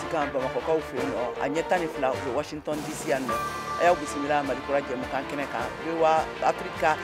Gosi kan Bamakɔkaw fɛ yen nɔ, a ɲɛ 12, u bɛ Washington DC yan nɔ. A y'aw bisimila Malikura jɛmukan kɛnɛ kan, VOA Afrique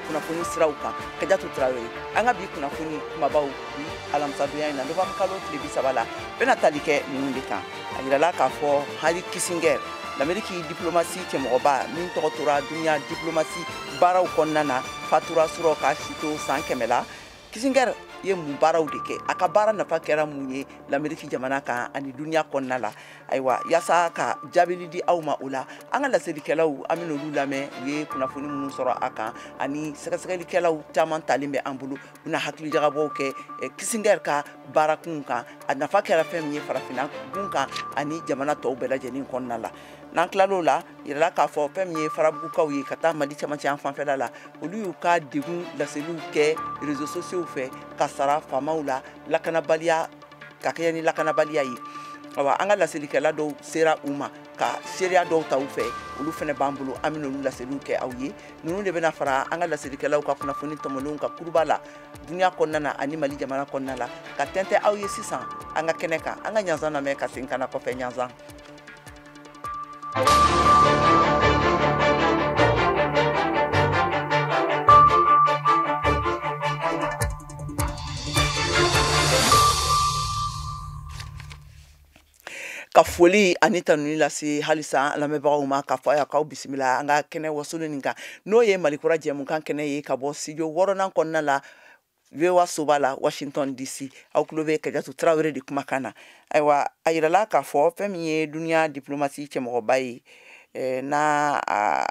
kunnafoni siraw kan. Kajatu Tarawele. An ka bi kunnafoni kumabaw bi alamisadonya in na, novembre kalo tile 30 la, bɛna tali kɛ ninnu de kan. A yirala k'a fɔ Henry Kissinger, l'Amérique diplomasi cɛmɔgɔba min tɔgɔ tora dunuya diplomasi baaraw kɔnɔna na, fatura surɔ k'a si to san 100 la. Kissinger ye mun baaraw de kɛ? A ka baara nafa kɛra mun ye l'Amérique jamana kan ani dunuya kɔnɔna la? Ayiwa, yaasa ka jaabili di aw ma o la, an ka laselikɛlaw, an bɛ olu lamɛn, u ye kunnafoni minnu sɔrɔ a kan, ani sɛgɛsɛgɛlikɛlaw caman talen bɛ an bolo, u bɛna hakilijagabɔw kɛ Kissinger ka baarakunw kan, a nafa kɛra fɛn min ye farafinna gun kan ani jamana tɔw bɛɛ lajɛlen kɔnɔna la. N'an tilal'o la, yirala k'a fɔ fɛn min ye farabugukaw ye ka taa Mali cɛmancɛ yan fanfɛla la, olu y'u ka degun laseliw kɛ réseaux sociaux fɛ ka sara faamaw la lakanabaliya ka kɛɲɛ ni lakanabaliya ye. Awa, an ka laselikɛla dɔw sera u ma ka seereya dɔw ta u fɛ, olu fana b'an bolo, an bɛna olu laseliw kɛ aw ye. Ninnu de bɛna fara an ka laselikɛlaw ka kunnafoni tɔmɔlenw ka kuruba la dunuya kɔnɔna na ani Mali jamana kɔnɔna la, ka tɛntɛ aw ye sisan an ka kɛnɛ kan. An ka ɲanzan lamɛn ka segin ka na kɔfɛ. Ɲanzan. Ka foli ani tanuni lase halisa lamɛnbagaw ma, ka fɔ a k'aw bisimila an ka kɛnɛ wasolon nin kan, n'o ye Malikura jɛmukan kɛnɛ ye, ka bɔ studio wɔɔrɔnan kɔnɔna la, VOA soba la, Washington DC. Aw tulo bɛ Kajatu Tarawele de kumakan na. Ayiwa, a yirala k'a fɔ fɛn min ye dunuya diplomasi cɛmɔgɔba ye n'a a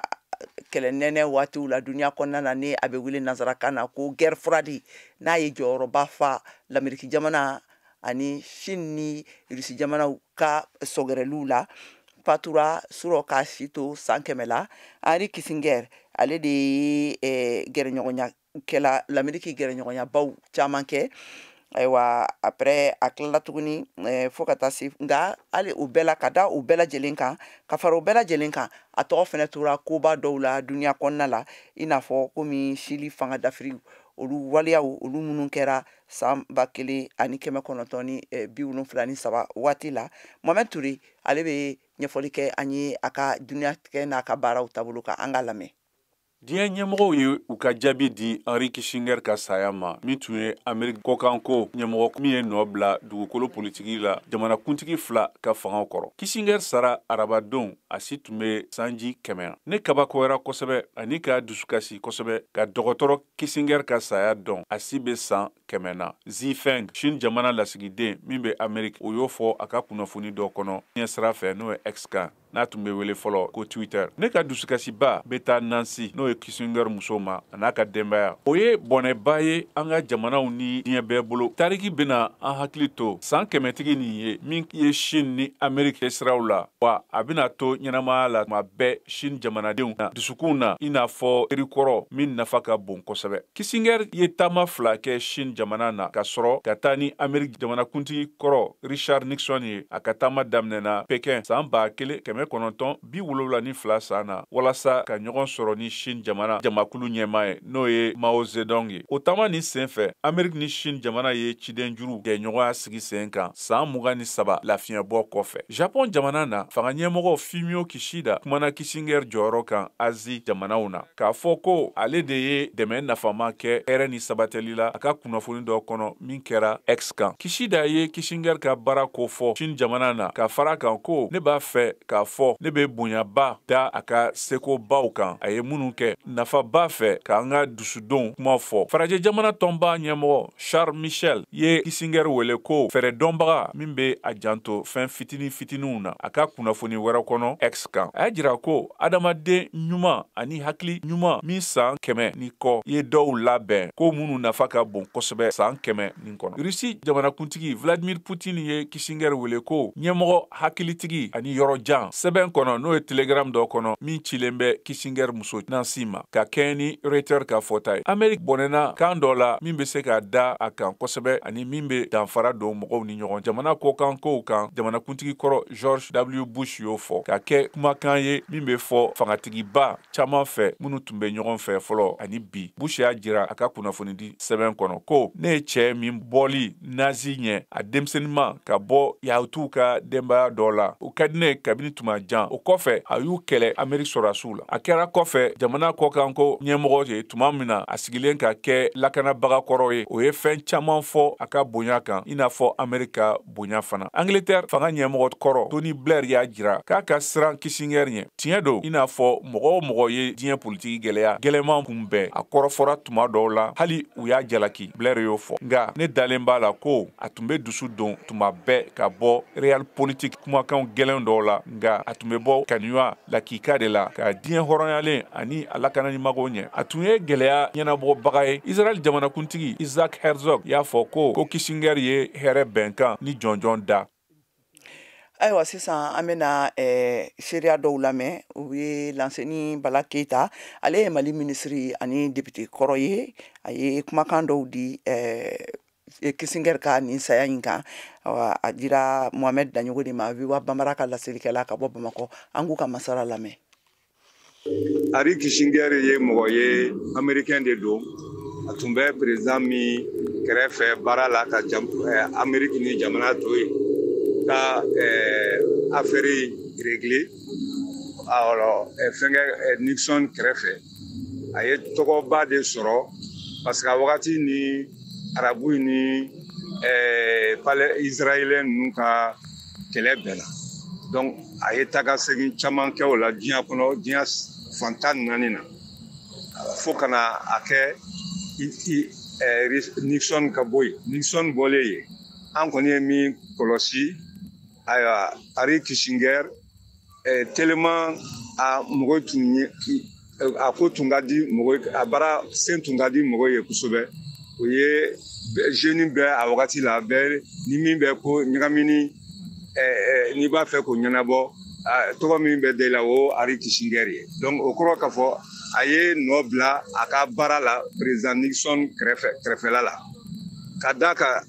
kɛlɛ nɛnɛ waatiw la dunuya kɔnɔna na, ni a bɛ wele nanzarakan na ko guerre froide, n'a ye jɔyɔrɔba fa Lameriki jamana ani Chine ni Rusi jamanaw ka sɔgɛrɛliw la, fatura surɔ k'a si to san 100 la. Henry Kissinger, ale de ye gɛrɛɲɔgɔnya kɛla Lameriki gɛrɛɲɔgɔnyabaw caman kɛ. Ayiwa, après a tilala tuguni fo ka taa se, nka hali o bɛɛ la, ka da o bɛɛ lajɛlen kan, ka fara o bɛɛ lajɛlen kan, a tɔgɔ fɛnɛ tora koba dɔw la dunuya kɔnɔna la, i n'a fɔ komi Chili fanga dafiri, olu waleyaw, olu minnu kɛra san 1973 waati la. Mohamed Touré, ale bɛ ɲɛfɔli kɛ an ye a ka duniɲatigɛ n'a ka baaraw taabolo kan. An ka lamɛn. Diɲɛ ɲɛmɔgɔw ye u ka jaabi di Henry Kissinger ka saya ma, min tun ye Ameriki kɔkanko ɲɛmɔgɔ min ye nɔ bila dugukolo politiki la jamanakuntigi fila ka fangaw kɔrɔ. Kissinger sara arabadon, a si tun bɛ sanji 100. Ne kabakoyara kosɛbɛ ani ka dusukasi kosɛbɛ ka dɔgɔtɔrɔ Kissinger ka saya dɔn, a si bɛ san 100 na. Xi Feng, Chine jamana lasigiden min bɛ Ameriki, o y'o fɔ a ka kunnafoni dɔ kɔnɔ ɲɛ sira fɛ, n'o ye X kan, n'a tun bɛ wele fɔlɔ ko Twitter. Ne ka dusukasiba bɛ taa Nancy, n'o ye Kissinger muso ma, a n'a ka denbaya. O ye bɔnɛba ye an ka jamanaw ni diɲɛ bɛɛ bolo. Tariki bɛna an hakili to san kɛmɛtigi nin ye min ye Chine ni Ameriki siraw la, wa a bɛna to ɲɛnamaya la tuma bɛɛ Chine jamanadenw na dusukun na, i n'a fɔ terikɔrɔ min nafa ka bon kosɛbɛ. Kissinger ye taama fila kɛ Chine jamana na ka sɔrɔ ka taa ni Ameriki jamanakuntigi kɔrɔ Richard Nixon ye. A ka taama daminɛna Pekin san 1972 san na, walasa ka ɲɔgɔn sɔrɔ ni Chine jamana jamakulu ɲɛmaa ye, n'o ye Mao Zedong ye. O taama nin sen fɛ, Ameriki ni Chine jamana ye cidenjuru jɛɲɔgɔnya sigi sen kan san 23 lafiɲɛbɔ kɔfɛ. Japon jamana na, fanga ɲɛmɔgɔ Fumio Kishida kumana Kissinger jɔyɔrɔ kan Asie jamanaw na, k'a fɔ ko ale de ye dɛmɛ nafama kɛ hɛrɛ ni sabatɛli la, a ka kunnafoni dɔ kɔnɔ min kɛra X kan. Kishida ye Kissinger ka baara ko fɔ Chine jamana na, ka fara kan ko ne b'a fɛ k'a fɔ ne bɛ bonyaba da a ka sekobaw kan, a ye minnu kɛ nafaba fɛ k'an ka dusudon kuma fɔ. Farajɛ jamana tɔnba ɲɛmɔgɔ Charles Michel ye Kissinger wele ko fɛɛrɛ dɔnbaga min bɛ a janto fɛn fitinin fitininw na, a ka kunnafoni wɛrɛ kɔnɔ X kan. A y'a jira ko adamaden ɲuman ani hakili ɲuman min san 100 ni kɔ ye dɔw labɛn ko minnu nafa ka bon kosɛbɛ san 100 nin kɔnɔ. Rusi jamanakuntigi Vladimir Putin ye Kissinger wele ko ɲɛmɔgɔ hakilitigi ani yɔrɔ jan, sɛbɛn kɔnɔ, n'o ye Telegram dɔ kɔnɔ min cilen bɛ Kissinger muso Nancy ma, ka kɛɲɛ ni Reuters ka fɔta ye. Amerique bɔnɛna kan dɔ la min bɛ se ka da a kan kosɛbɛ ani min bɛ danfara don mɔgɔw ni ɲɔgɔn jamana kɔkan kow kan, jamanakuntigi kɔrɔ George W. Bush y'o fɔ, ka kɛ kumakan ye min bɛ fɔ fangatigiba caman fɛ minnu tun bɛ ɲɔgɔn fɛ fɔlɔ ani bi. Bush y'a jira a ka kunnafonidi sɛbɛn kɔnɔ ko ko ne ye cɛ min bɔli nazi ɲɛ a denmisɛnninma ka bɔ yahutuw ka denbaya dɔ la, o ka di ne kabini tuma jan. O kɔfɛ a y'u kɛlɛ Ameriki sɔrɔdasiw la. A kɛra kɔfɛ jamana kɔkanko ɲɛmɔgɔ ye tuma min na a sigilen ka kɛ lakanabaga kɔrɔ ye, o ye fɛn caman fɔ a ka bonya kan, i n'a fɔ Ameriki ka bonya fana. Angleterre fanga ɲɛmɔgɔ kɔrɔ Tony Blair y'a jira k'a ka siran Kissinger ɲɛ. Tiɲɛ don, i n'a fɔ mɔgɔ o mɔgɔ ye diɲɛ politiki gɛlɛya gɛlɛman kunbɛn, a kɔrɔfɔra tuma dɔw la, hali u y'a jalaki, Blair y'o fɔ. Nka ne dalen b'a la ko a tun bɛ dusu don tuma bɛɛ ka bɔ real politique kumakanw gɛlɛn dɔw la, nka a tun bɛ bɔ kanuya lakika de la ka diɲɛ hɔrɔnyalen ani a lakanani mago ɲɛ. A tun ye gɛlɛya ɲɛnabɔbaga ye. Israël jamanakuntigi Isaac Herzog y'a fɔ ko Kissinger ye hɛrɛ bɛnkan ni jɔnjɔn da. Ayiwa, sisan an bɛna seereya dɔw lamɛn. U ye Lanseni Bala Keyita, ale ye Mali minisiri ani député kɔrɔ ye. A ye kumakan dɔw di Kissinger ka nin saya in kan. A dira Mohamed Daɲogo de ma, VOA Bambara ka laselikɛla ka bɔ Bamakɔ. An k'u ka masala lamɛn. Henry Kissinger ye mɔgɔ ye, américain de don. A tun bɛ président min kɛrɛfɛ baara la ka Amérique ni jamana to yen ka affaire régler, alors fɛnkɛ Nixon kɛrɛfɛ, a ye tɔgɔba de sɔrɔ parce que a wagati ni arabu ni israélien ninnu ka kɛlɛ bɛnna. Donc a ye taga segin caman kɛ o la diɲɛ kɔnɔ, diɲɛ fan 14 na, fo ka na a kɛ Nixon ka bɔ yen. Nixon bɔlen yen, an kɔni ye min kɔlɔsi, ayiwa, Henry Kissinger tellement a mɔgɔ tun ye, a ko tun ka di mɔgɔ, a baara sen tun ka di mɔgɔ ye kosɛbɛ. O ye jeune bɛɛ a wagati la, bɛɛ ni min bɛ ko ɲagamini, n'i b'a fɛ k'o ɲɛnabɔ, tɔgɔ min bɛ da i la, o Henry Kissinger ye. Donc o kɔrɔ k'a fɔ a ye nɔ bila a ka baara la président Nixon kɛrɛfɛ, kɛrɛfɛla la. Ka d'a kan,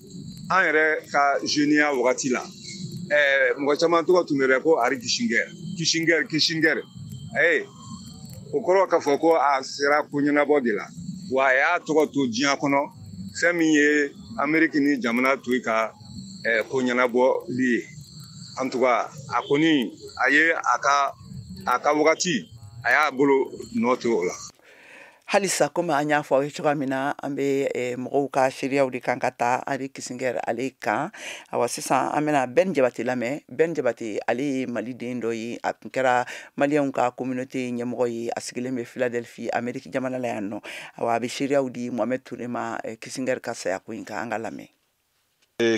an yɛrɛ ka jeuneya wagati la, mɔgɔ caman tɔgɔ tun bɛ dɛ ko Henry Kissinger, Kissinger, Kissinger. O kɔrɔ k'a fɔ ko a sera ko ɲɛnabɔ de la, wa a y'a tɔgɔ to diɲɛ kɔnɔ, fɛn min ye Amérique ni jamana to ka ko ɲɛnabɔli ye. En tout cas, a kɔni a ye a ka wagati, a y'a bolo nɔ to o la. Halisa, komi an y'a fɔ aw ye cogoya min na, an bɛ mɔgɔw ka seereyaw de kan ka taa Henry Kissinger ale kan. Awa, sisan an bɛna Ben Jabate lamɛn. Ben Jabate, ale ye maliden dɔ ye, a tun kɛra maliyɛnw ka communauté ɲɛmɔgɔ ye. A sigilen bɛ Philadelphie, Amérique jamana la yan nɔ. Awa, a bɛ seereyaw di Mohamed Touré ma Kissinger ka sayako in kan. An ka lamɛn.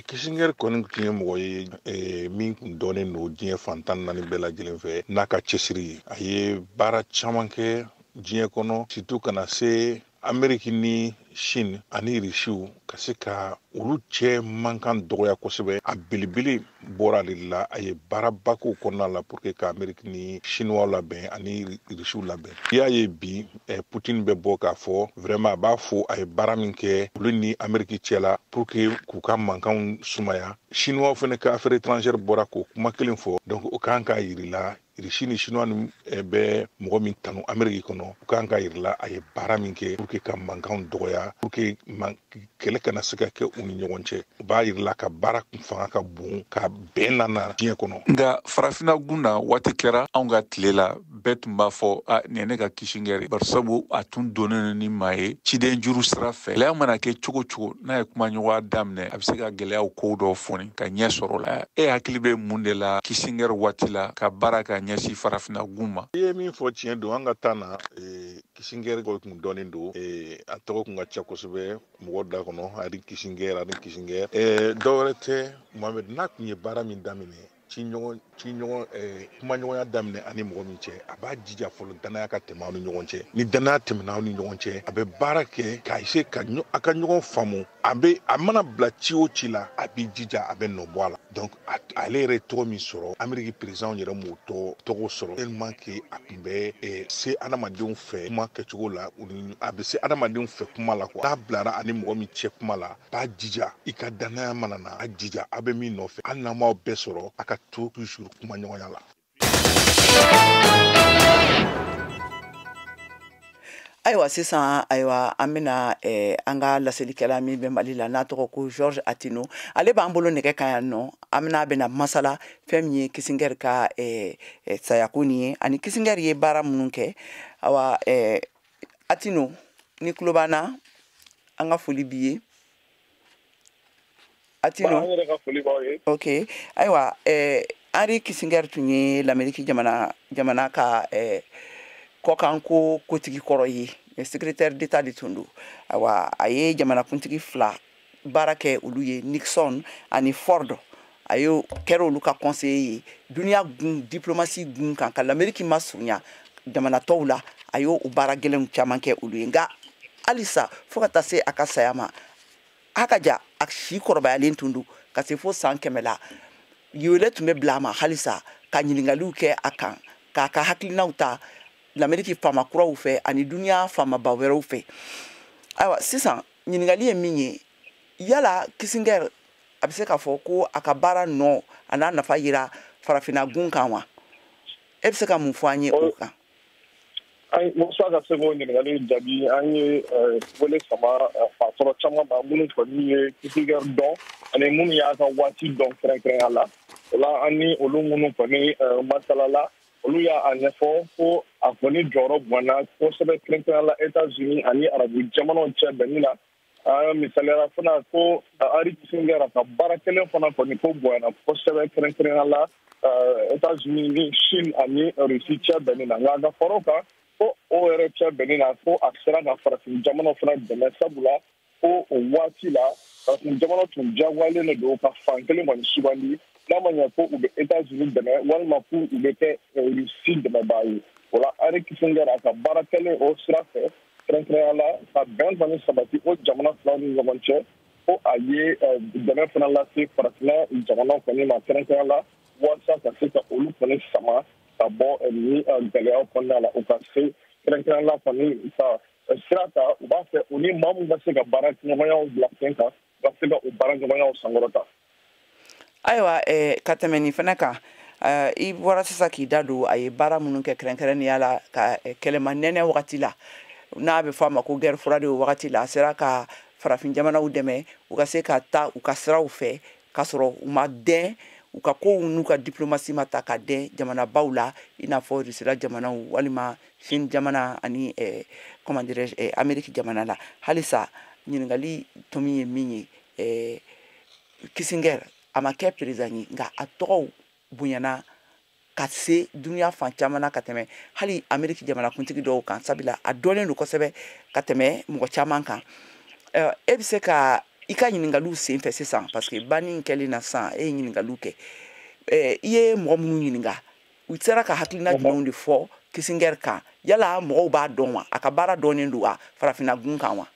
Kissinger kɔni tun ye mɔgɔ ye min tun dɔnnen don diɲɛ fan 14 bɛɛ lajɛlen fɛ n'a ka cɛsiri ye. A ye baara caman kɛ diɲɛ kɔnɔ, surtout ka na se Ameriki ni Chine ani Irisiw ka se ka olu cɛ mankan dɔgɔya kosɛbɛ. A belebele bɔra ale de la. A ye baaraba k'o kɔnɔna la pour que ka Ameriki ni Chinois labɛn ani Irisiw labɛn. I y'a ye bi, Putin bɛ bɔ k'a fɔ vraiment a b'a fɔ a ye baara min kɛ olu ni Ameriki cɛ la pour que k'u ka mankanw sumaya. Chinois fana ka affaire étrangère bɔra k'o kuma kelen fɔ. Donc o kan k'a yir'i la, Irisi ni Chinois ni bɛ mɔgɔ min tanu Ameriki kɔnɔ, o kan k'a yir'i la a ye baara min kɛ pour que ka mankanw dɔgɔya, pour que kɛlɛ kana se ka kɛ u ni ɲɔgɔn cɛ. O b'a yir'i la ka baara kun fanga ka bon ka bɛn nana diɲɛ kɔnɔ. Nka farafinna gun na, waati kɛra anw ka tile la, bɛɛ tun b'a fɔ a nin ye ne ka Kissinger ye, barisabu a tun donnen ni maa ye ciden juru sira fɛ. Gɛlɛya mana kɛ cogo cogo, n'a ye kumaɲɔgɔnya daminɛ, a bɛ se ka gɛlɛyaw kow dɔw fɔni ka ɲɛ sɔrɔ la. E hakili bɛ mun de la Kissinger waati la ka baara ka ɲɛsin farafinna gun ma? I ye min fɔ tiɲɛ don. An ka taa na, Kissinger tun dɔnnen don, a tɔgɔ kun ka ca kosɛbɛ mɔgɔ da kɔnɔ, Henry Kissinger, Henry Kissinger. Dɔwɛrɛ tɛ, Mohamed, n'a tun ye baara min daminɛ, ci ɲɔgɔn ci ɲɔgɔn kumaɲɔgɔnya daminɛ ani mɔgɔ min cɛ, a b'a jija fɔlɔ danaya ka tɛmɛ aw ni ɲɔgɔn cɛ. Ni danaya tɛmɛna aw ni ɲɔgɔn cɛ, a bɛ baara kɛ k'a essayer ka a ka ɲɔgɔn faamu. A bɛ a mana bila ci o ci la, a b'i jija a bɛ nɔ bɔ a la. Donc ale yɛrɛ tɔgɔ min sɔrɔ, Ameriki président yɛrɛ m'o tɔgɔ sɔrɔ, tellement que a tun bɛ se adamadenw fɛ kuma kɛcogo la, a bɛ se adamadenw fɛ kuma la quoi. N'a bilara ani mɔgɔ min cɛ kuma la, a b'a jija i ka danaya mana na, a jija a bɛ min nɔfɛ, hali n'aw m'aw bɛɛ sɔrɔ, a ka to toujours kuma ɲɔgɔnya la. Ayiwa sisan, ayiwa, an bɛna an ka laselikɛla min bɛ Mali la, n'a tɔgɔ ko Georges Attino, ale b'an bolo nɛgɛ kan yan nɔ. An bɛna masala fɛn min ye Kissinger ka sayako nin ye, ani Kissinger ye baara minnu kɛ. Awa, Attino, ni tulo b'an na, an ka foli b'i ye, Attino. Ok, ayiwa, Henry Kissinger tun ye l'Amérique jamana ka kɔkanko kotigi kɔrɔ ye, secrétaire d'État de tun don. Ayiwa, a ye jamanakuntigi fila baara kɛ olu ye, Nixon ani Ford. A ye kɛra olu ka conseiller ye duniya gun diplomatie gun kan, ka l'Amérique masurunya jamana tɔw la. A y'o baara gɛlɛnw caman kɛ olu ye. Nka halisa, fo ka taa se a ka saya ma, a ka ja a si kɔrɔbayalen tun don ka se fo san 100 la, wele tun bɛ bila a ma halisa ka ɲininkaliw kɛ a kan, k'a ka hakilinaw ta l'Amérique faama kuraw fɛ ani duniya faamaba wɛrɛw fɛ. Ayiwa, sisan ɲininkali ye min ye, yala Kissinger, a bɛ se k'a fɔ ko a ka baara nɔ a n'a nafa yira farafinna gun kan wa? E bɛ se ka mun fɔ an ye o kan? An walasa ka se k'o ɲininkali jaabi, an ye wele sama fakɔrɔ caman ma, minnu kɔni ye Kissinger dɔn ani minnu y'a ka waati dɔn kɛrɛnkɛrɛnya la. O la, an ni olu minnu kɔni masalala, olu y'a ɲɛfɔ ko a kɔni jɔyɔrɔ bonyana kosɛbɛ, kɛrɛnkɛrɛnya la États-Unis ani arabu jamanaw cɛ bɛnni la. Misaliyara fana ko Henry Kissinger a ka baara kelen fana kɔni ko bonyana kosɛbɛ, kɛrɛnkɛrɛnya la États-Unis ni Chine ani Russie cɛ bɛnni na. Nka ka fara o kan, ko o yɛrɛ cɛ bɛnni na, ko a sera ka farafin jamanaw fana dɛmɛ, sabula ko o waati la farafin jamanaw tun diyagoyalen de don ka fan kelen kɔni sugandi, n'a ma ɲɛ ko u bɛ États-Unis dɛmɛ walima k'u u bɛ kɛ Russie dɛmɛbaa ye. O la, Henry Kissinger a ka baara kɛlen o sira fɛ, kɛrɛnkɛrɛnya la ka bɛn kɔni sabati o jamana filaw ni ɲɔgɔn cɛ, ko a ye dɛmɛ fana lase farafinna jamanaw kɔni ma, kɛrɛnkɛrɛnya la walasa ka se ka olu kɔni sama ka bɔ ni gɛlɛyaw kɔnɔna la, u ka se kɛrɛnkɛrɛnya la kɔni ka sira ta u b'a fɛ u ni maa min ka se ka baara ɲɔgɔnyaw bila sen kan, u ka se ka o baara ɲɔgɔnyaw sankɔrɔta. Ayiwa, ka tɛmɛ nin fana kan, i bɔra sisan k'i da don a ye baara minnu kɛ, kɛrɛnkɛrɛnnenya la ka kɛlɛma nɛnɛ wagati la, n'a bɛ fɔ a ma ko guerre froide. O wagati la, a sera ka farafin jamanaw dɛmɛ u ka se ka taa u ka siraw fɛ, k'a sɔrɔ u ma dɛn u ka kow n'u ka diplomatie ma ta ka dɛn jamanabaw la, i n'a fɔ Russie jamanaw walima Chine jamana ani comment dirais-je, Amérique jamana la. Halisa, ɲininkali tomi ye min ye, Kissinger a ma kɛ président ye, nka a tɔgɔw bonyana ka se duniya fan caman na ka tɛmɛ hali Amérique jamanakuntigi dɔw kan, sabula a dɔnnen don kosɛbɛ ka tɛmɛ mɔgɔ caman kan. E bɛ se ka i ka ɲininkaliw sen fɛ sisan, parce que banni kɛlen na sisan, e ye ɲininkaliw kɛ, i ye mɔgɔ minnu ɲininka, u sera ka hakilina jumɛnw de fɔ Kissinger kan? Yala mɔgɔw b'a dɔn wa? A ka baara dɔnnen don wa farafinna gun kan wa?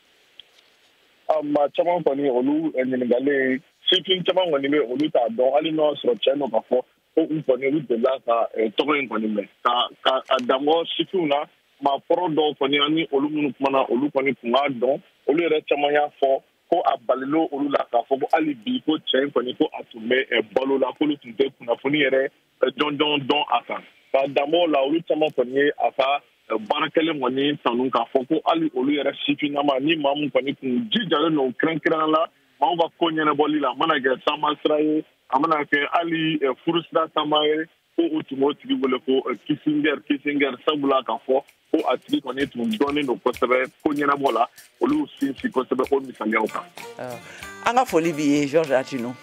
Maa caman kɔni, olu ɲininkalen, sifin caman kɔni bɛ olu t'a dɔn, hali n'o y'a sɔrɔ tiɲɛ don k'a fɔ ko u kɔni u delila ka tɔgɔ in kɔni mɛn. Ka a danbɔ sifinw na, maa kɔrɔ dɔw kɔni, ani olu minnu kumana, olu kɔni tun b'a dɔn. Olu yɛrɛ caman y'a fɔ ko a balilo olu la k'a fɔ ko hali bi ko cɛ in kɔni ko a tun bɛ balo la, k'olu tun tɛ kunnafoni yɛrɛ jɔnjɔn dɔn a kan. Ka danbɔ la, olu caman kɔni ye a ka baara kɛlen kɔni tanu, k'a fɔ ko hali olu yɛrɛ sifinnama ni maa min kɔni tun jijalen don kɛrɛnkɛrɛnnenya la maaw ka ko ɲɛnabɔli la, a mana kɛ taama sira ye, a mana kɛ hali furu sira taama ye, ko u tun b'o tigi wele ko Kissinger, Kissinger, sabula k'a fɔ ko a tigi kɔni tun dɔnnen don kosɛbɛ ko ɲɛnabɔ la. Olu sinsin kosɛbɛ o misaliyaw kan. An ka foli b'i ye, Georges Attino.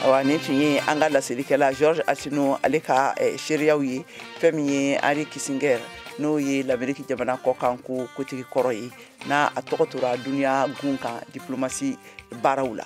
Awa, nin tun ye an ka laselikɛla Georges Attino, ale ka seereyaw ye fɛn min ye Henry Kissinger, n'o ye l'Amérique jamana kɔkan ko kotigi kɔrɔ ye, n'a a tɔgɔ tora duniya gun kan diplomatie baaraw la.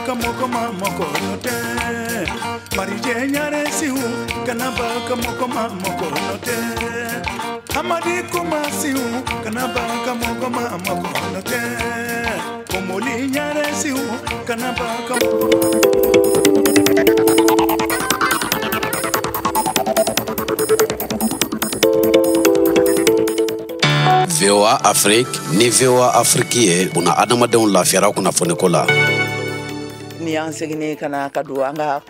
ka mɔgɔ ma mɔgɔ nɔ tɛ Marijɛ ɲare siw kana ba ka mɔgɔ ma mɔgɔ nɔ tɛ Hamadi kuma siw kana ba ka mɔgɔ ma mɔgɔ nɔ tɛ Komoli ɲare siw kana ba ka VOA Afrique ni VOA Afrique ye buna adamadenw lafiyara kunnafoniko la. Ni y'an seginnen ka na ka don an ka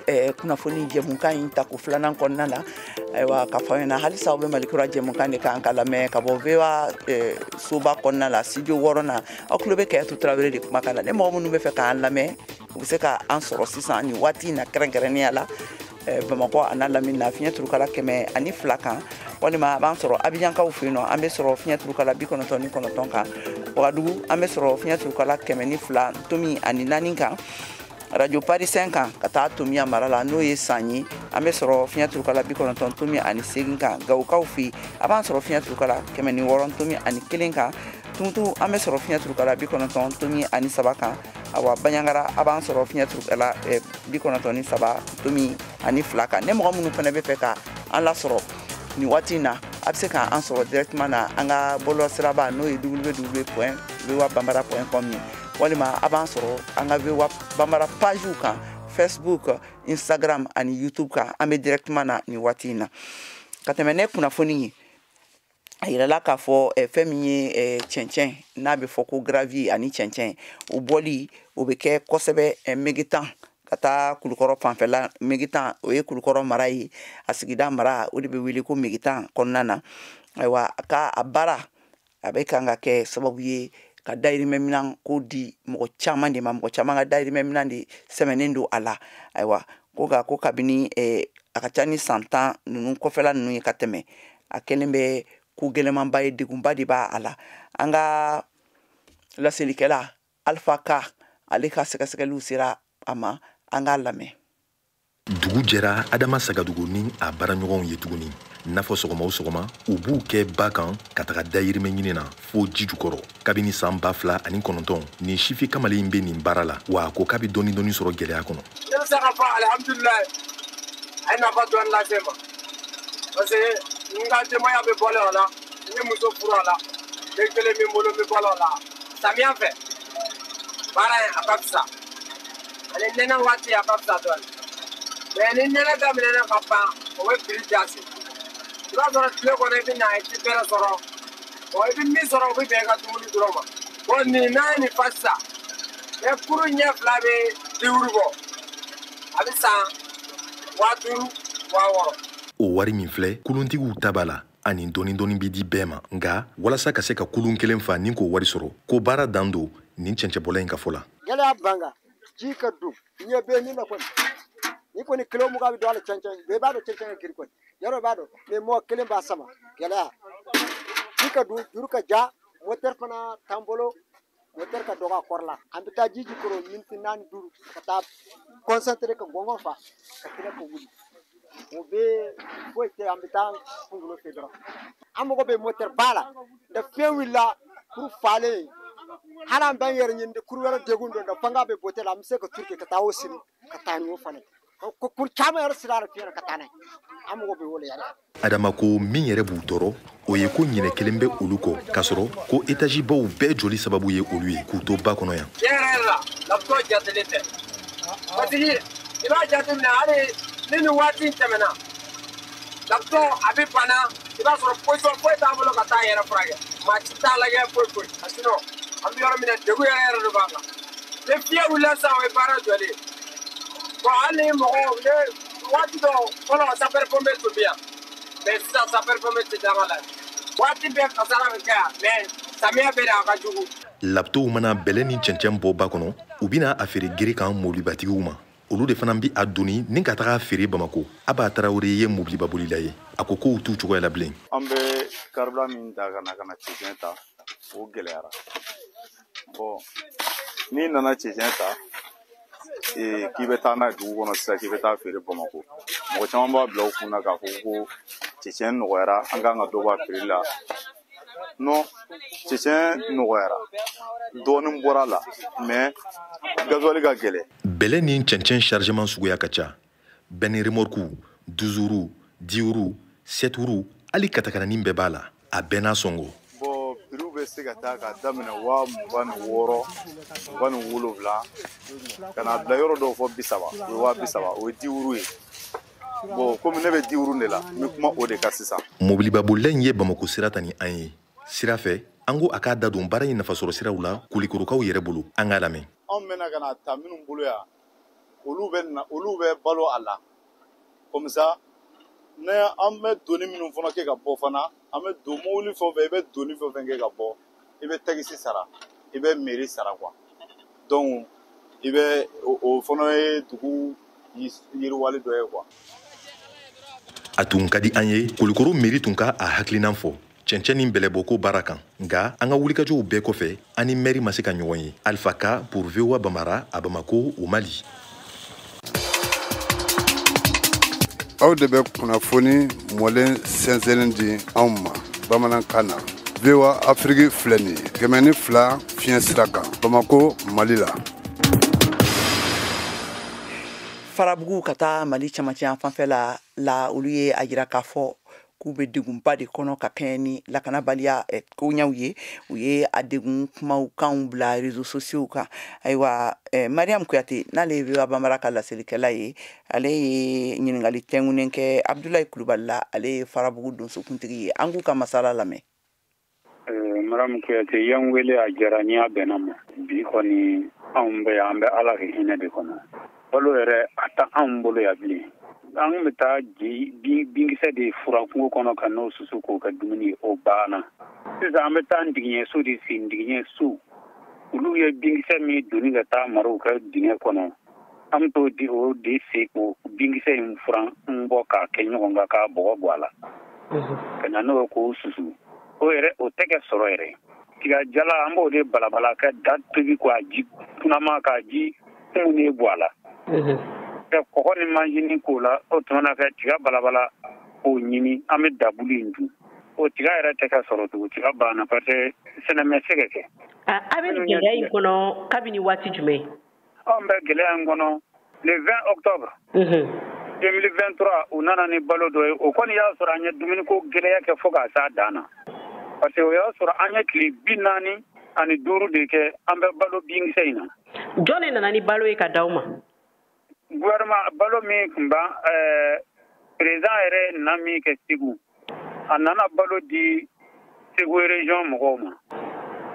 kunnafoni jɛmukan in tako filanan kɔnɔna la, ayiwa ka fɔ aw ɲɛna halisa aw bɛ Malikura jɛmukan de kan ka lamɛn ka bɔ VOA soba kɔnɔna la studio 6 na. Aw tulo bɛ Kayatu Tarawele de kumakan na. Ni mɔgɔ minnu bɛ fɛ k'an lamɛn, u bɛ se k'an sɔrɔ sisan nin waati in na kɛrɛnkɛrɛnnenya la Bamakɔ a n'a lamini na fiɲɛ turukala 102 kan, walima a b'an sɔrɔ Abijankaw fɛ yen nɔ, an bɛ sɔrɔ fiɲɛ turukala 99 kan, Wagadugu an bɛ sɔrɔ fiɲɛ turukala 102.4 kan, Radio Paris 5 kan ka taa Tomiya mara la n'o ye San ye, an bɛ sɔrɔ fiɲɛ turukala 90.8 kan, Gawokaw fɛ yen a b'an sɔrɔ fiɲɛ turukala 106.1 kan, Tumutu an bɛ sɔrɔ fiɲɛ turukala 90.3 kan, awa Baɲangara a b'an sɔrɔ fiɲɛ turukala 93.2 kan. Ne mɔgɔ minnu fana bɛ fɛ ka an lasɔrɔ nin waati in na, a bɛ se k'an sɔrɔ directement na an ka bɔlɔlɔsiraba n'o ye www.voabambara.com ye, walima a b'an sɔrɔ an ka VOA Bambara pagew kan Facebook, Instagram ani YouTube kan. An bɛ directement na nin waati in na. Ka tɛmɛ ne kunnafoni ye, a yirala k'a fɔ fɛn min ye cɛncɛn n'a bɛ fɔ ko gravier ani cɛncɛn, o bɔli o bɛ kɛ kosɛbɛ Megitan ka taa Kulukɔrɔ fanfɛla. Megitan o ye Kulukɔrɔ mara ye, a sigida mara o de bɛ wele ko Megitan kɔnɔna na. Ayiwa ka a baara a bɛ kan ka kɛ sababu ye ka dayirimɛminan ko di mɔgɔ caman de ma, mɔgɔ caman ka dayirimɛminan de sɛmɛnen don a la. Ayiwa ko nka ko kabini a ka ca ni san 10 ninnu kɔfɛla ninnu ye ka tɛmɛ, a kɛlen bɛ ko gɛlɛmanba ye, degunba de b'a a la. An ka laselikɛla Alpha Ka ale ka sɛgɛsɛgɛliw sera a ma, an k'a lamɛn. Dugu jɛra Adama Sagadugu ni a baaraɲɔgɔnw ye tuguni. N'a fɔ sɔgɔma o sɔgɔma, u b'u kɛ ba kan ka taga dayirimɛ ɲini na fo ji jukɔrɔ. Kabini san 2009, nin sifi kamalen in bɛ nin baara la, wa a ko k'a bɛ dɔɔni dɔɔni sɔrɔ gɛlɛya kɔnɔ. Ne bɛ se k'a fɔ alihamudulilayi, a ye nafa dɔɔni lase n ma, parce que n ka denbaya bɛ balo a la, n ye muso furu a la, den kelen bɛ n bolo, n bɛ balo a la. Samiya fɛ baara in a ka fisa, ani nɛnɛ waati a ka fisa dɔɔni, mais ni nɛnɛ daminɛna ka ban, o bɛ piri jasi. I b'a sɔrɔ tile kɔnɔ i bɛ na i tɛ bɛrɛ sɔrɔ, i bɛ min sɔrɔ o bɛ bɛn i ka dumuni dɔrɔn ma. Bon nin n'a ye nin fa sisan, mɛ kuru ɲɛ 2 bɛ 5 bɔ, a bɛ san 5000 6000. O wari min filɛ, kuluntigiw ta b'a la ani dɔɔni dɔɔni bɛ di bɛɛ ma. Nka walasa ka se ka kulun kelen fa ni k'o wari sɔrɔ, ko baara dan don nin cɛncɛnbɔla in ka fɔ la. Gɛlɛya b'an kan, ji ka don, ɲɛ bɛ min na kɔni, ni kɔni kilo 20 bɛ don a la cɛncɛn, bɛɛ b'a dɔn cɛncɛn ka girin kɔni, yɔrɔ b'a dɔn, mɛ mɔgɔ kelen b'a sama, gɛlɛya. Ji ka don, juru ka ja, moteur fana t'an bolo, moteur ka dɔgɔ a kɔrɔ la. An bɛ taa ji jukɔrɔ miniti 4 5 ka taa concentré ka gɔngɔn fa ka tila ka wuli. O bɛ foyi tɛ, an bɛ taa kunkolo fɛ dɔrɔn. An mago bɛ moteur ba la, nka fiɲɛ wulila kuru falen, hali an b'an yɛrɛ ɲini kuru wɛrɛ degun dɔ la, fanga bɛ bɔtɛ la, an bɛ se ka turu kɛ ka taa o siri ka taa n'o fana ye. Ko kuru caman yɛrɛ sira la fiɲɛ ka taa n'a ye, an mago bɛ o de yɛrɛ. Adama ko min yɛrɛ b'u tɔɔrɔ, o ye ko ɲinɛ kelen bɛ olu kɔ, k'a sɔrɔ ko etazibaw bɛɛ joli sababu ye olu ye k'u to ba kɔnɔ yan. Tiɲɛ yɛrɛ la, lapitɔ jatelen tɛ, parce que i b'a jateminɛ hali ni nin waati in tɛmɛna, lapitɔ a bɛ bana, i b'a sɔrɔ position foyi t'a bolo ka taa yɛrɛ furakɛ, maa si t'a lajɛ foyi foyi. Sinon an bɛ yɔrɔ min na, degun yɛrɛ yɛrɛ de b'an kan. Ni fiɲɛ wulila sisan, o ye baara jɔlen ye. Bon hali ni mɔgɔw ne waati dɔw fɔlɔ sapeur pompier tun bɛ yan, mais sisan sapeur pompier tɛ danga la. Waati bɛɛ kasara bɛ kɛ yan, mais samiya bɛ na a ka jugu. Lapitow mana bɛlɛ ni cɛncɛn bɔ ba kɔnɔ, u bɛna a feere gere kan mobilibatigiw ma. Olu de fana bɛ a doni ni ka taga feere Bamako. Aba Tarawele ye mobilibabolila ye, a ko kow t'u cogoya la bilen. An bɛ carburant min ta ka na cɛncɛn ta, o gɛlɛyara. Bon n'i nana cɛncɛn ta k'i bɛ taa n'a ye dugu kɔnɔ sisan, k'i bɛ taa feere Bamako, mɔgɔ caman b'a bila u kun na k'a fɔ ko cɛncɛn nɔgɔyara, an kan ka dɔ bɔ a feere la. Non, cɛncɛn nɔgɔyara, dɔɔnin bɔra la, mais gasoil ka gɛlɛn. Bɛlɛ ni cɛncɛn chargement suguya ka ca. Bɛɛ ni remorque, 12 roues, 10 roues, 7 roues, hali katakatanin bɛɛ b'a la. A bɛɛ n'a sɔngɔ. Bon, prix bɛ se ka taa k'a daminɛ 26, 27 ka na bila yɔrɔ dɔw fɔ 30, o ye 30,000, o ye 10 roues ye. Bon, komi ne bɛ 10 roues de la, n bɛ kuma o de kan sisan. Mobilibabolila in ye Bamako sira ta ni an ye. Sira fɛ, an ko a k'a da don baara in nafasɔrɔ siraw la Kulikorokaw yɛrɛ bolo. An k'a lamɛn. Anw bɛna ka na ta minnu bolo yan, olu bɛ na, olu bɛ balo a la. Comme ça, ne an bɛ doni minnu fana kɛ ka bɔ fana, an bɛ don mobili fɛn o fɛn, i bɛ doni fɛn o fɛn kɛ ka bɔ, i bɛ taxi sara, i bɛ mairie sara quoi. Donc, i bɛ o fana ye dugu yiriwali dɔ ye quoi. A tun ka di an ye Kulikoro mairie tun ka a hakilinan fɔ cɛncɛn ni bɛlɛbɔko baara kan, nka an ka wulikajɔw bɛɛ kɔfɛ, an ni mairie ma se ka ɲɔgɔn ye. Alpha Ka pour VOA Bambara à Bamako, au Mali. Aw de bɛ kunnafoni mɔlen sɛnsɛnnen di anw ma bamanankan na. VOA Afrique filɛ nin ye 102 fiɲɛ sira kan Bamako, Mali la. Farabugu ka taa Mali camancɛ fanfɛ la, olu ye a jira k'a fɔ k'u bɛ degunba de kɔnɔ ka kɛɲɛ ni lakanabaliya koɲɛw ye. U ye a degun kumaw kanw bila réseaux sociaux kan. Ayiwa, Mariam Kuyate, n'ale ye VOA Bambara ka laselikɛla ye, ale ye ɲininkali tɛnkunnen kɛ Abdoulaye Kulubali la, ale ye Farabugu donsokuntigi ye. An k'u ka masala lamɛn. Mariam Kuyate, y'an wele, a diyara n ye, a bɛnna ma. Bi kɔni anw bɛ yan, an bɛ Ala ka hinɛ de kɔnɔ. Balo yɛrɛ a tɛ anw bolo yan bilen. An bɛ taa binkisɛ de fura kungo kɔnɔ ka n'o susu k'o kɛ dumuni, o banna. Sisan an bɛ taa ndigiɲɛso de sen, ndigiɲɛso. Olu ye binkisɛ min doni ka taa mara u ka dingɛ kɔnɔ. An bɛ t'o di, o de sen k'o binkisɛ in furan n bɔ k'a kɛ ɲɔgɔn kan k'a bɔgɔ bɔ a la. Ka na n'o ye k'o susu. O yɛrɛ, o tɛ kɛ sɔrɔ yɛrɛ. Tiga jala, an b'o de balabala ka da tobi k'a ji kunama k'a ji kumunen bɔ a la. Ka kɔgɔ ni manjini k'o la, o tuma na ka tiga balabala k'o ɲini, an bɛ dabulu in dun. O tiga yɛrɛ tɛ ka sɔrɔ tugun, tiga banna parce que sɛnɛ ma se ka kɛ. A bɛ gɛlɛya in kɔnɔ kabini waati jumɛn? Anw bɛ gɛlɛya in kɔnɔ le 20 octobre 2023, u nana ni balo dɔ ye. O kɔni y'a sɔrɔ an ye dumuniko gɛlɛya kɛ fo k'a s'a dan na. Parce que o y'a sɔrɔ an ye tile 45 de kɛ an bɛ balo binkisɛ in na. Jɔn de nana ni balo ye ka d'aw ma? Gouvernement balo min tun b'an président yɛrɛ nana min kɛ Segu, a nana balo di Segu région mɔgɔw ma.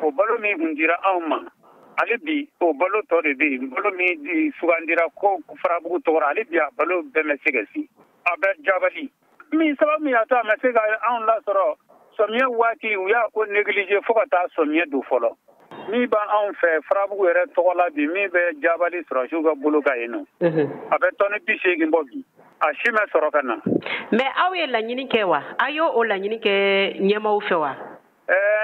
O balo min tun dira anw ma, hali bi o balo tɔ de bɛ yen. Balo min di sugandira ko Farabugu tɔgɔ la, hali bi a balo bɛɛ ma se ka si. A bɛ jabali min sababu min y'a to a ma se ka anw lasɔrɔ sɔmiɲɛ waati, u y'a ko négliger fo ka taa sɔmiɲɛ don fɔlɔ. Min b'anw fɛ Farabugu yɛrɛ tɔgɔ la bi, min bɛ jabali sɔrɔsiw ka bolo kan yen nɔ, a bɛ tɔni 80 bɔ bi, a si ma sɔrɔ ka na. Mais aw ye laɲini kɛ wa? Aw y'o o laɲini kɛ ɲɛmaaw fɛ wa?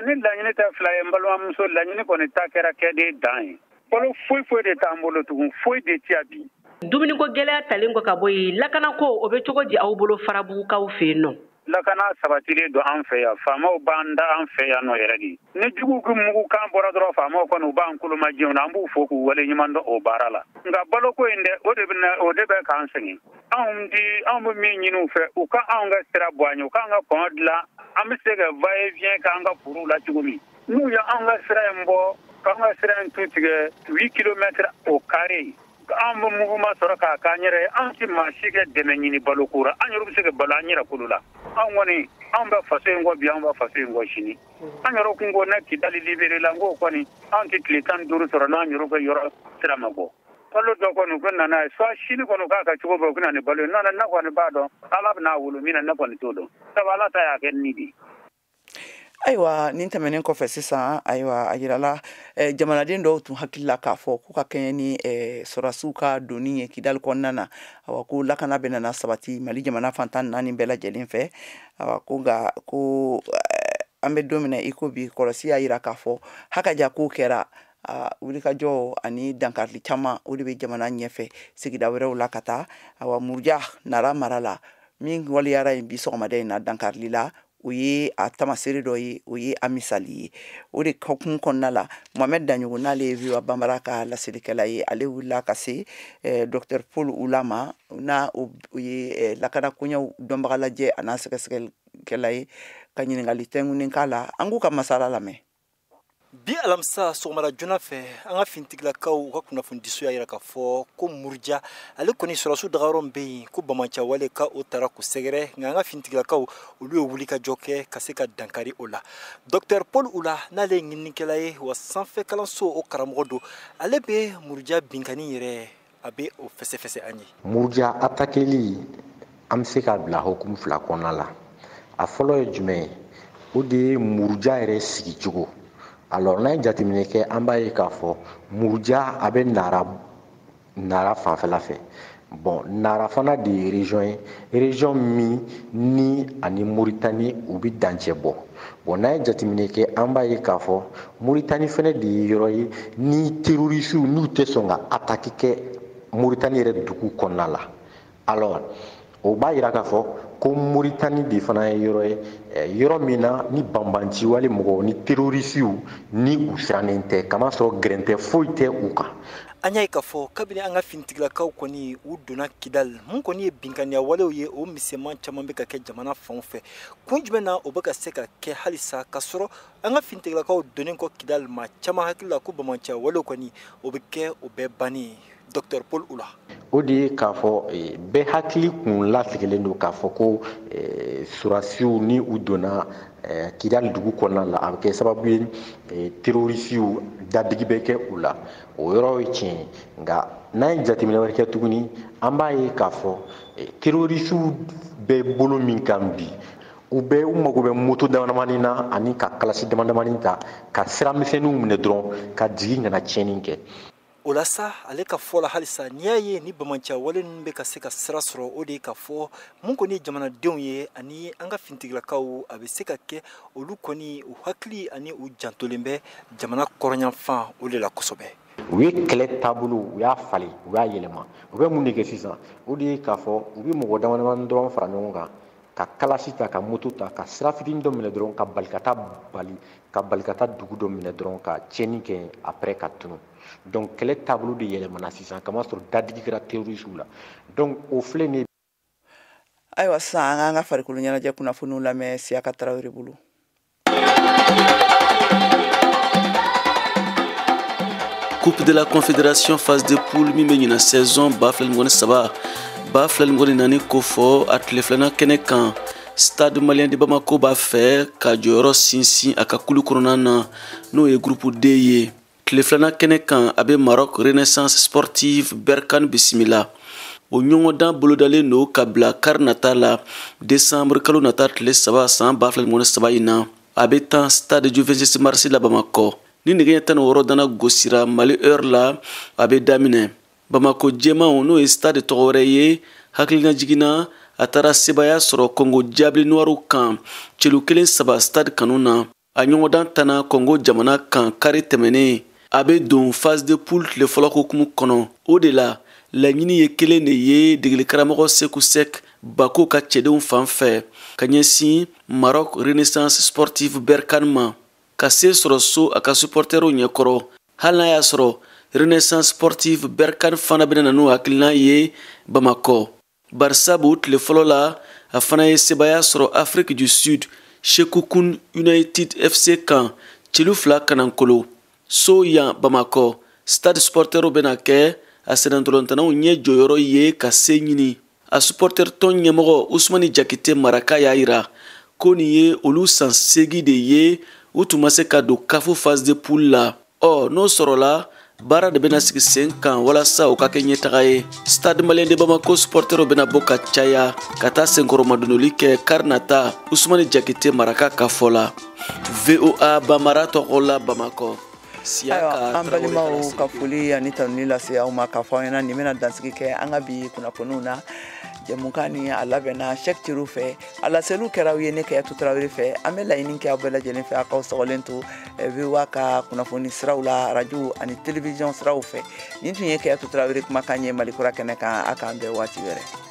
Ni laɲini tɛ fila ye, n balimamuso, laɲini kɔni ta kɛra kɛden dan ye. Balo foyi foyi de t'an bolo tugun, foyi de tɛ yan bi. Dumuniko gɛlɛya talen kɔ ka bɔ yen, lakanako o bɛ cogo di aw bolo Farabugukaw fɛ yen nɔ? Lakana sabatilen don an fɛ yan, faamaw b'an da an fɛ yan nɔ yɛrɛ de. Ni juguw ka mugukan bɔra dɔrɔn, faamaw kɔni u b'an kolomajɛw na, an b'u fo k'u waleɲuman dɔn o baara la. Nka baloko in dɛ, o de bɛ k'an sɛgɛn. Anw bɛ min ɲini u fɛ, u ka anw ka sira bɔ an ye, u k'an ka pont dilan, an bɛ se ka va et vient k'an ka forow la cogo min. N'u ye anw ka sira in bɔ, k'an ka sira in tu tigɛ 8 kilomètres au carré, an bɛ mouvement sɔrɔ k'a k'an yɛrɛ ye. An tɛ maa si kɛ dɛmɛ ɲini baloko la, an yɛrɛ bɛ se ka balo an yɛrɛ kolo la. Anw kɔni, anw bɛ faso in kɔ bi, anw bɛ faso in kɔ sini. An yɛrɛ kun ko ne Kidali libéré la, n k'o kɔni anw tɛ tile 15 sɔrɔ n'an yɛrɛ ka yɔrɔ sira ma bɔ. Balo dɔ kɔni u ka na n'a ye, soit sini kɔni u k'a ka cogo bɛɛ u ka na ni balo ye. N'o tɛ ne kɔni b'a dɔn Ala bɛna wolo min na, ne kɔni t'o dɔn. Sabu Ala ta y'a kɛ ni de ye. Ayiwa, nin tɛmɛnen kɔfɛ sisan, ayiwa, a jirala jamanaden dɔw tun hakili la k'a fɔ k'u ka kɛɲɛ ni sɔrɔdasiw ka donni ye Kidali kɔnɔna na, awa ko lakana bɛ nana sabati Mali jamana fan 14 bɛɛ lajɛlen fɛ. Awa ko nka ko an bɛ don min na i ko bi, kɔlɔsi y'a jira k'a fɔ hakaja ko kɛra wulikajɔ ani dankarili caman o de bɛ jamana ɲɛfɛ sigida wɛrɛw la ka taa. Awa, Muruja Nara mara la min waleyara yen bi sɔgɔmada in na, dankarili la O ye a tamasere dɔ ye, o ye a misali ye. O de hukumu kɔnɔna la, Mohamed Daɲogo, n'ale ye VOA Banbara ka laselikɛla ye, ale wulila ka se Dr Paul Ula ma, n'a o ye lakana koɲɛw dɔnbaga lajɛ a n'a sɛgɛsɛgɛlikɛla ye, ka ɲininkali tɛnkunnen k'a la. An k'u ka masala lamɛn. Bi alamisa sɔgɔmada joona fɛ, an ka fintigilakaw u ka kunnafonidiso y'a yira k'a fɔ ko Muruja ale kɔni sɔrɔsiw dagayɔrɔ min bɛ yen, ko bamancɛwale ka o tara k'u sɛgɛrɛ, nka an ka fintigilakaw olu ye wulikajɔ kɛ ka se ka dankari o la. Dr Paul Ula, n'ale ye ɲininikɛla ye wa sanfɛ kalanso o karamɔgɔ don, ale bɛ Muruja binkani yɛrɛ, a bɛ o fɛsɛfɛsɛ an ye. Muruja atakeli, an bɛ se k'a bila hukumu fila kɔnɔna la. A fɔlɔ ye jumɛn ye? O de ye Muruja yɛrɛ sigicogo. Alors n'an ye jateminɛ kɛ, an b'a ye k'a fɔ Muruja a bɛ Nara fanfɛla fɛ. Bon, Nara fana de ye région ye, région min ni ani Moritani u bɛ dancɛ bɔ. Bon, n'an ye jateminɛ kɛ, an b'a ye k'a fɔ Moritani fana de ye yɔrɔ ye ni terrorisiw n'u tɛ sɔn ka attaque kɛ Moritani yɛrɛ dugu kɔnɔna la. Alors o b'a yira k'a fɔ ko Moritani de fana ye yɔrɔ ye, yɔrɔ min na ni banbanci wale mɔgɔw ni terrorisiw ni u sirannen tɛ, kamasɔrɔ gɛrɛntɛ foyi tɛ u kan. An y'a ye k'a fɔ kabini an ka finitigilakaw kɔni u donna Kidal, mun kɔni ye binkaniya walew ye, o misɛnman caman bɛ ka kɛ jamana fanw fɛ. Kun jumɛn na o bɛ ka se ka kɛ halisa ka sɔrɔ an ka finitigilakaw donnen kɔ Kidal, maa caman hakili la ko bamanciya walew kɔni o bɛ kɛ o bɛɛ bannen ye? Dr Paul Ula. O de ye k'a fɔ bɛɛ hakili kun latigɛlen don k'a fɔ ko surasiw ni u donna Kidal dugu kɔnɔna la, a bɛ kɛ sababu ye terrorisiw dadigi bɛ kɛ u la. O yɔrɔ ye tiɲɛ ye, nka n'an ye jateminɛ wɛrɛ kɛ tuguni, an b'a ye k'a fɔ terrorisiw bɛ bolo min kan bi, u bɛ u mago bɛ moto damadamanin na ani ka kalasi damadamanin ta ka sira misɛnninw minɛ dɔrɔn ka jigin ka na tiɲɛni kɛ. O la sa, ale ka fɔ la halisa, n'i y'a ye ni bamanciya wale ninnu bɛ ka se ka sira sɔrɔ, o de ye ka fɔ mun kɔni ye jamanadenw ye ani an ka finitigilakaw, a bɛ se ka kɛ olu kɔni u hakili ani u jantolen bɛ jamana kɔrɔnyanfan o de la kosɛbɛ. U ye kɛlɛ taabolo, u y'a falen, u y'a yɛlɛma. U bɛ mun de kɛ sisan? O de ye k'a fɔ u bɛ mɔgɔ damadamanin dɔrɔn fara ɲɔgɔn kan, ka kalasi ta, ka moto ta, ka sira fitinin dɔ minɛ dɔrɔn, ka bali ka taa dugu dɔ minɛ dɔrɔn, ka tiɲɛni kɛ, après ka tunun. Donc kɛlɛ taabolo de yɛlɛmana sisan, kamasɔrɔ dadigi kɛra terrorisiw la. Donc o filɛ nin ye. Ayiwa, sisan an k'an ka farikolo ɲɛnajɛ kunnafoniw lamɛn Siyaka Tarawele bolo. Coupe de la Confédération phase de poule min bɛ ɲina saison 2023 2024 kofɔ, a tile filanan kɛnɛ kan, Stade Malien de Bamako b'a fɛ ka jɔyɔrɔ sinsin a ka kulu kɔnɔna na, n'o ye groupe D ye. Tile filanan kɛnɛ kan, a bɛ Maroc Renaissance Sportive Berkane bisimila. O ɲɔgɔndan bolodalen don ka bila kari nata la, décembre kalo nata tile 3 san 2023 in na. A bɛ tan Stade du 26 mars la Bamakɔ. Ni nɛgɛ ɲɛ 16 dana gosira Mali heure la, a bɛ daminɛ. Bamako jɛmanw, n'o ye stade tɔgɔ wɛrɛ ye, hakilina jiginna a taara sebaaya sɔrɔ Congo Diable Noirs kan celu 1-3 stade kanu na. A ɲɔgɔndan tanna Congo jamana kan kari tɛmɛnen. A bɛ don phase de poule tile fɔlɔ hukumu kɔnɔ. O de la laɲini ye kelen de ye degeli karamɔgɔ Seku Sek Bako ka cɛdenw fan fɛ ka ɲɛsin Maroc Renaissance Sportive Berkane ma, ka se sɔrɔ so a ka supporteriw ɲɛkɔrɔ. Hali n'a y'a sɔrɔ Renaissance Sportive Berkane fana bɛna na n'o hakilina ye Bamakɔ, barisabu tile fɔlɔ la a fana ye sebaaya sɔrɔ Afrique du Sud Sekhukhune United FC kan celu 2 kanankolo. So yan Bamakɔ, stade supporteriw bɛna kɛ a sennantolatan ɲɛ jɔyɔrɔ ye ka se ɲini. A supporter tɔn ɲɛmɔgɔ Usumani Jakite Maraka y'a yira ko nin ye olu san 8 de ye u tun ma se ka don CAF phase de poule la. Ɔ n'o sɔrɔla, baara de bɛna sigi sen kan walasa o ka kɛ ɲɛtaga ye. Stade Malien de Bamako supporteriw bɛna bɔ ka caya ka taa senkɔrɔmadonoli kɛ kari nata, Usumani Jakite Maraka ka fɔ la. VOA Bamara tɔgɔ la Bamakɔ. Ayiwa, an balimaw, ka foli ani tanuni lase aw ma, k'a fɔ aw ɲɛna nin bɛna dansigi kɛ an ka bi kunnafoniw na. Jɛmukan ni a labɛnna Cheick Tiro fɛ, a laseliw kɛra aw ye ne Kayatu Tarawele fɛ. An bɛ laɲini kɛ aw bɛɛ lajɛlen fɛ, aw k'aw sɔgɔlen to VOA ka kunnafoni siraw la, radio ani télévision siraw fɛ. Nin tun ye Kayatu Tarawele kumakan ye Malikura kɛnɛ kan. A k'an bɛn waati wɛrɛ.